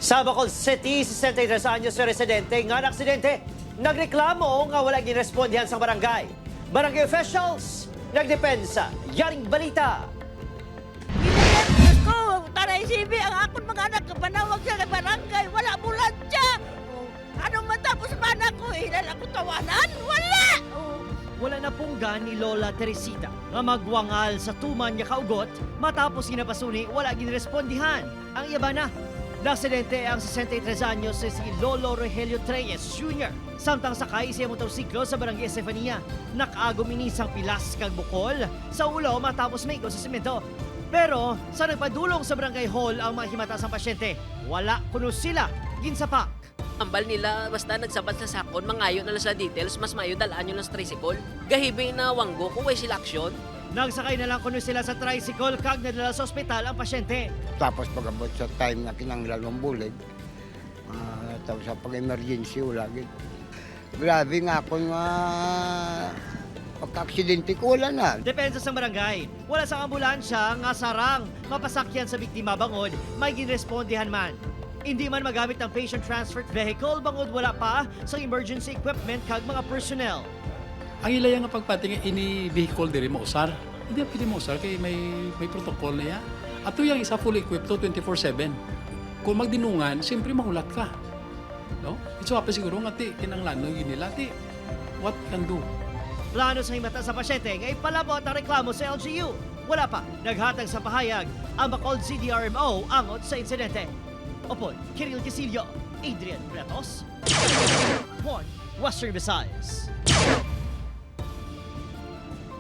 Sa Bacolod City, 63 anyos sa residente nga aksidente. Nagreklamo nga wala girespondihan sa barangay. Barangay officials nagdepensa. Yaring balita. Diyos ko, taray sibi, ang akong mga anak, panawag sa barangay, wala ambulansya. Oh, anong matapos pa anak ko, hilal ako tawanan? Wala! Oh. Wala na punggan ni Lola Teresita nga magwangal sa tuman niya kaugot matapos ginapasuni wala girespondihan ang iya bana. Naaksidente ang 63 anyos sa si Lolo Rogelio Treyes Jr. Samtang sakay siya motorsiklo sa barangay Estefania. Nakaagom ini sang pilas kag bukol sa ulo matapos maigo sa semento. Pero sa nagpadulong sa barangay hall ang mga himata sang pasyente, wala kuno sila ginsapak. Ambal nila, basta nagsabat sa sakon, mangayo na lang sa details, mas mayo dalaan nyo lang sa tricycle. Gahibi na wanggo kung way sila aksyon. Nagsakay na lang kuno sila sa tricycle kag nadala sa ospital ang pasyente. Tapos pag-abot sa time na kinanglan ng bulig, tapos sa pag-emergency, wala gid. Grabe nga ako nga pagka-aksidente ko, wala na. Depensa sa barangay, wala sa ambulansya nga sarang mapasakyan sa biktima bangod may girespondihan man. Hindi man magamit ang patient transport vehicle bangod wala pa sa emergency equipment kag mga personnel. Ang ilaya nga pagpati nga ini vehicle diri mausar. Hindi pwede mausar kay may protocol na ya. Ato yung isa fully equipped to 24/7. Kung magdinungan, siyempre mahulat ka. No? It's pa siguro nga ti kinanglan no nila ti what can do. Plano sa himata sa pasyente nga ipalabot ang reklamo sa LGU. Wala pa naghatag sa pahayag ang Bacolod CDRMO angot sa insidente. Upod, Kiril Casillo, Adrian Bretos, 1 Western Visayas.